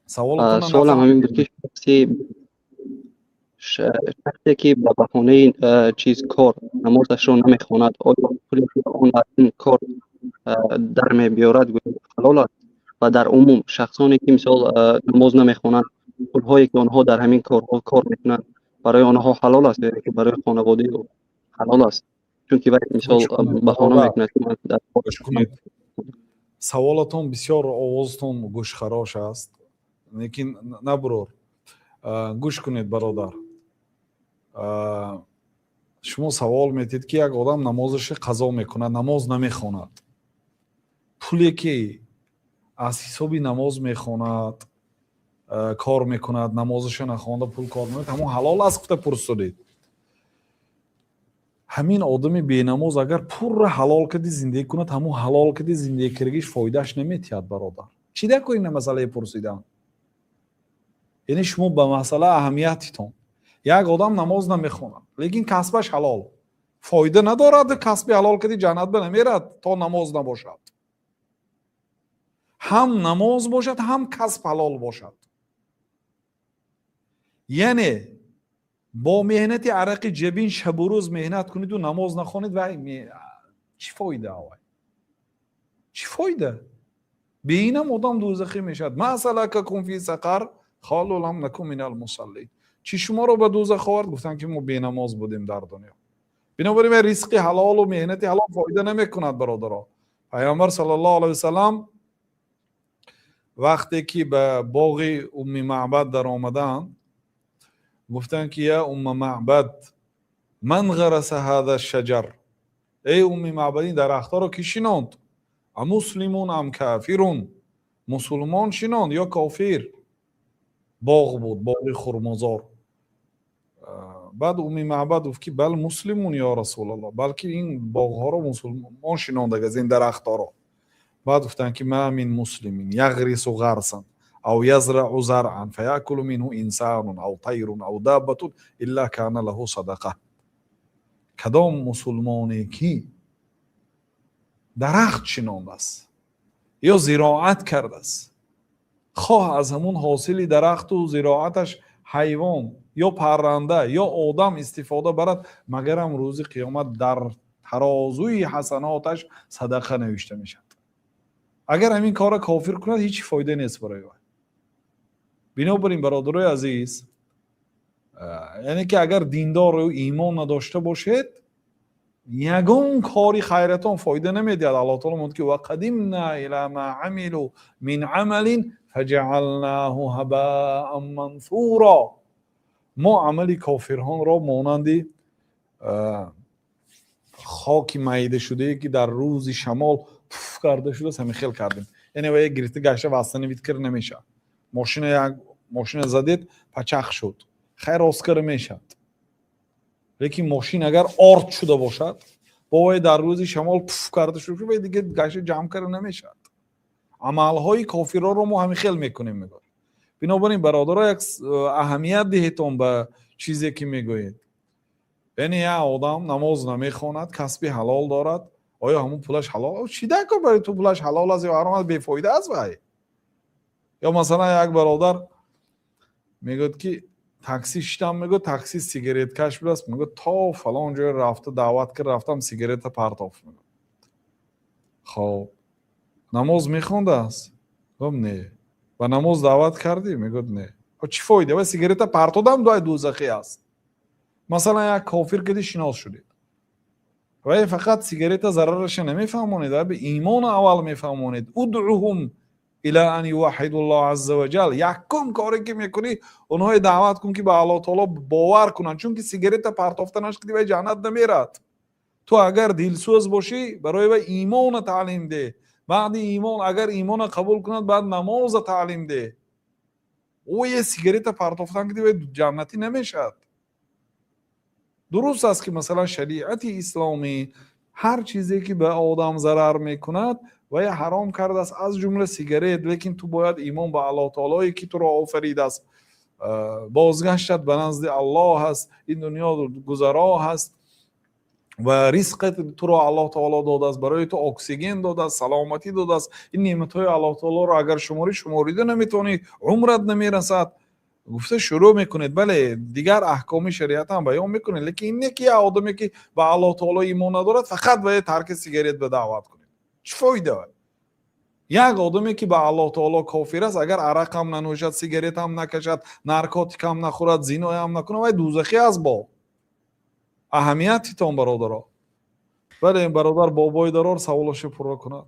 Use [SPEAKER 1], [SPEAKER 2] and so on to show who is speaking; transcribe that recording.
[SPEAKER 1] Саволатонро
[SPEAKER 2] Суолам ҳамин буд, ки шахсе, ки ба баҳонаи чиз кор намозашро намехонад, оё пуле, ки он аз ин кор дар мебиёрад, гӯё ҳалол аст? Ва дар умум шахсоне, ки мисол намоз намехонанд, пулҳое, ки онҳо дар ҳамин корҳо кор мекунанд, барои онҳо ҳалол аст ё ки барои хонаводаи ӯ ҳалол аст? Чунки вай мисол
[SPEAKER 1] Гӯш кунед,
[SPEAKER 2] баҳона
[SPEAKER 1] бародар.
[SPEAKER 2] мекунад, ки ман дар
[SPEAKER 1] Гӯш кунед, саволатон бисёр, овозатон гӯшхарош аст, лекин набурор. Гӯш кунед, бародар. Шумо савол метиҳед, ки як одам намозаша қазо мекунад, намоз намехонад, пуле, ки аз ҳисоби намоз мехонад, кор мекунад, намозаша нахонда пул кор мекунад, ҳамон ҳалол аст, гуфта пурсудед. Ҳамин одами бенамоз агар пурра ҳалол кади зиндагӣ кунад, ҳамон ҳалол кади зиндагӣ кардагиш фоидааш наметиҳад, бародар. Чӣ дар ина масъалаи пурсидан? Яъне шумо ба масъала аҳамиятитон. Як одам намоз намехонад, лекин касбаш ҳалол, фоида надорад. Касби ҳалол кади ҷаннат ба намерад, то намоз набошад. Ҳам намоз бошад, ҳам касб ҳалол бошад. Яъне бо меҳнати арақи ҷабин шабу рӯз меҳнат куниду намоз нахонед, вай чӣ фоида? Вай чӣ фоида? Беинам одам дӯзахӣ мешавад. ما سلككم في سقر قالوا لم نك من المصلين. Чӣ шуморо ба дӯзах овард? Гуфтанд, ки мо бенамоз будем дар дунё. Бинобар ин ризқи ҳалолу меҳнати ҳалол фоида намекунад, бародаро. Пайғамбар саллаллоҳу алайҳи васалам вақте ки ба боғи Умми Маъбад даромаданд, гуфтанд, ки يا أم معبد، من غرس هذا الشجر؟ Эй Умми Маъбад, ин дарахтҳоро кӣ шинонд? أمسلم أم كافر؟ Мусулмон шинонд ё кофир? Боғ буд, боғи хурмозор. Баъд Умми Маъбад гуфт, ки بل مسلم يا رسول الله, балки ин боғҳоро мусулмон шинондагаз, ин дарахтҳоро. Баъд гуфтанд, ки ما من مسلم يغرس غرسا أو يزرع زرعا فيأكل منه إنسان أو طير أو دابة إلا كان له صدقة. Кадом мусулмоне, ки дарахт шинондааст ё зироат кардааст, хоҳ аз ҳамун ҳосили дарахту зироаташ ҳайвон ё парранда ё одам истифода барад, магарам рӯзи қиёмат дар тарозуи ҳасаноташ садақа навишта мешавад. Агар ҳамин корро кофир кунад, ҳеҷ фоида нест барои вай. Бинобар ин, бародарои азиз, яъне ки агар диндору имон надошта бошед, ягон кори хайратон фоида намедиҳад. Аллоҳ таоло мегӯяд, ки وقدمنا إلى ما عملوا من عمل فجعلناه هباء منثورا. Мо амали кофирҳонро монанди хоки майдашудае, ки дар рӯзи шамол пуф карда шудааст, ҳамин хел кардем. Яъне вай гирифта гашта восстановить карда намешавад. Мошина, як мошина задед, пачах шуд, хайр, рост карда мешавад, лекин мошин агар орд шуда бошад, бо вай дар рӯзи шамол пуф карда шуд, вай дига гашта ҷамъ карда намешавад. Амалҳои кофирҳоро мо ҳамин хел мекунем, мегӯяд. Бинобар ин, бародаро, як аҳамият диҳетон ба чизе, ки мегӯед. Яъне як одам намоз намехонад, касби ҳалол дорад, оё ҳамун пулаш ҳалол? Чӣ дар кор барои ту пулаш ҳалол аст ё ҳаром аст? Бефоида аст вай. Ё масалан, як бародар мегӯяд, ки такси шитам, мегӯяд, такси сигареткаш будааст, мегӯяд, то фалон ҷой рафта даъват кард, рафтам, сигарета партофт, мегӯяд. Хоб, намоз мехондааст? Гуфт: не. Ба намоз даъват кардӣ? Мегӯяд: не. Чӣ фоида? Ва сигарета партодам, дуай дӯзахӣ аст. Масалан, як кофир кади шинос шудед, вай фақат сигарета зарараша намефаҳмонед, ва имона аввал мефаҳмонед. ادعهم إلى أن يوحدوا الله عز وجل. Якум коре, ки мекунӣ, онҳое даъват кун, ки ба Аллоҳ таоло бовар кунанд, чунки сигарета партофтанаш киди вай ҷаннат намерад. Ту агар дилсӯз бошӣ, барои вай имона таълим деҳ. Баъди имон, агар имона қабул кунад, баъд намоза таълим деҳ. Ое сигарета партофтан киди вай ҷаннатӣ намешавад. Дуруст аст, ки масалан шариати исломӣ ҳар чизе, ки ба одам зарар мекунад, вай ҳаром кардааст, аз ҷумла сигарет. Лекин ту бояд имон ба Аллоҳ таолое, ки туро офаридааст, бозгаштат ба назди Аллоҳ аст, ин дунё гузаро ҳаст. Ва ризқи туро Аллоҳ таоло додааст, барои ту оксиген додааст, саломатӣ додааст. Ин неъматҳои Аллоҳ таолоро агар шуморӣ, шуморида наметавонӣ, умрат намерасад, гуфта шурӯъ мекунед. Бале, дигар аҳкоми шариат ҳам баён мекунед, лекин ин не ки як одаме, ки ба Аллоҳ таоло имон надорад, фақат ба тарки сигарет ба даъват кунед. Чӣ фоида? Як одаме, ки ба Аллоҳ таоло кофир аст, агар арақам нанӯшад, сигаретам накашад, наркотикам нахӯрад, зиноям накунад, вай дӯзахӣ аст. Бо аҳамиятитон, бародаро. Бале, бародар бобои дарор саволашо пурра кунад.